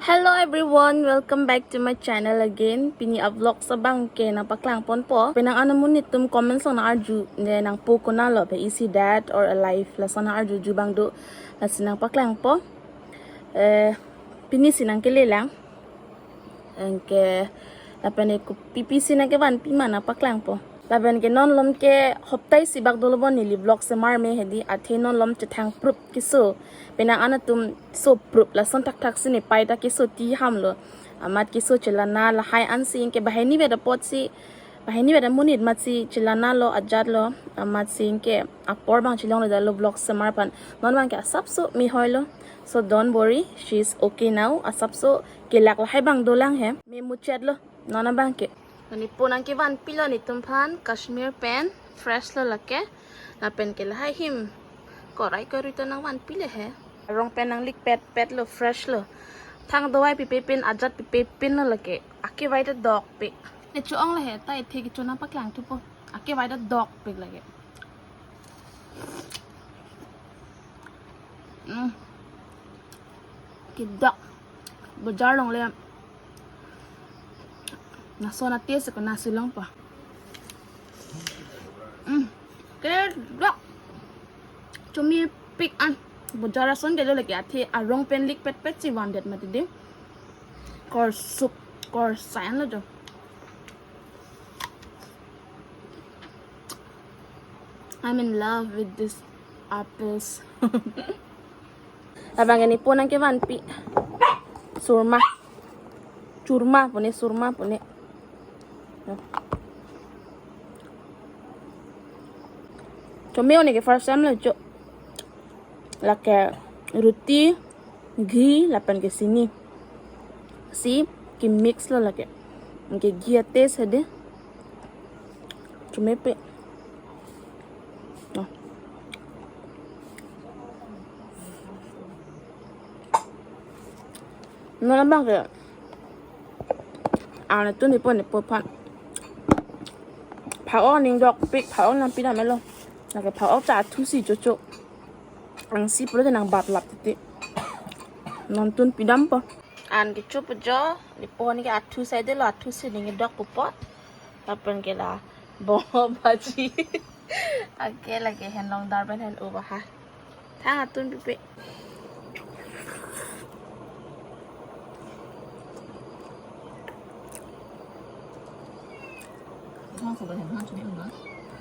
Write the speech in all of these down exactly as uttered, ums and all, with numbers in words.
Hello everyone, welcome back to my channel again. Pini a-vlog abang ke nangpaklang ponpo. Penang an amonit atum comments along nang-arju, ne nangpo konatlo, pe, is he dead or alive? Lason nang-arjuju abang do. Lasi nangpaklangpo. Eh, pini si nangkelelang. Anke lapen ke kopipi si nangkevanpi ma nangpaklangpo. Lapen ke non malom ke hopta isi bak dolo bon neli vlog semar me hedi, athe non malom chethang prup keso. Penang an atum so prup lason thakthak si nepei ta keso ti hamlo. Amat keso chelana lahai ansi anke banghini vet apotsi, banghini vet amonit amatsi chelanalo, ajatlo, amatsi anke apor abang chelongle detlo vlog semar aphan. Non abang ke asapso mehoilo. So don't worry, she is okay now. Asapso kelak lahai abang dolang he. Me muchetlo non abang ke. Neli po nangkevanpilo nelitum aphan, Kashmir pen, fresh lo lake. Lapen ke lahai him korai korui ta nangvanpile he. Arong pen nanglik petpetlo, fresh lo. Thang dovai pipe pen, ajat pipe pen lo lake. Akevai ta dokpik. Ne cho-ong le he, ta ethe kecho nangpaklangthupo. Akevai ta dokpik lake. Mm. Kedok. Bojar along le. Lason a-taste ko nasi longpo. Mm. Kedok. Chomepik an. Bojar ason kedo lake, athe arong pen lik petpet si vandet mati dei. Korsuk, korsai anlo jo. I'm in love with this apples. Labang ke neli po nangkevanpi. Surma. Churma pune, surma pune. Chome-o neke first time lo cho. Lake roti, ghee, lapen ke sini. Si kemix lo lake. Anke ghee a-taste hedi. Chomepik. No. Non abang ke. Anat atum nepo nepo aphan. Phak-ok aning dokpik, phak-ok nangpidam-etlo. Lake phak-ok ta athu si chocho. Angsi pulote nangbatlap titi. Non atum pidampo. An kecho pu jo, neli po neke athu si dolo, athu si neke dok pu apot. Lapen ke la bong bhaji. Anke lake henlong dar pen hen-o baha. Thang atum pipe.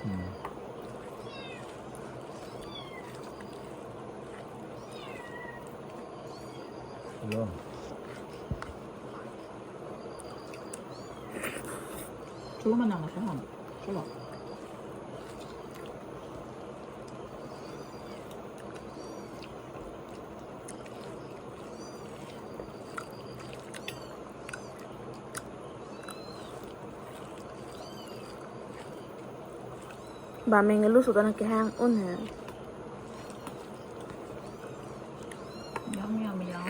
Hmm. Yo. Chulo manang na saham. Chulo. Ba mengelu sutan kehang un he. Yum, yum, yum.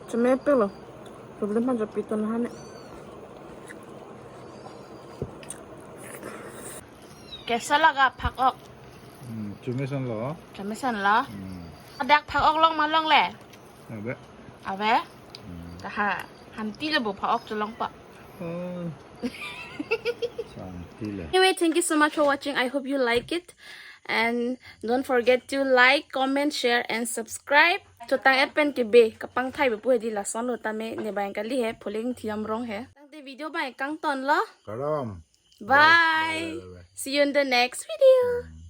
Chomepiklo. Problem han japi ton hane. Kaisa laga phak-ok? Hmm, chomesen lo. Chomesen lo. Hmm. Adak phak-ok long ma longle? Ave. Ave? Hmm. Taha, hamti le bo phak-ok cholongpo. Oh. Santi le. Anyway, thank you so much for watching. I hope you like it. And don't forget to like, comment, share, and subscribe. Chotang-et pen ke be, kapangthai be pu hedi, lasonlo tame ne bang kali he, pholing thiam rong he. Tangte video bang kangtonlo. Karam. Bye. Bye, bye, bye, bye. See you in the next video. Hmm.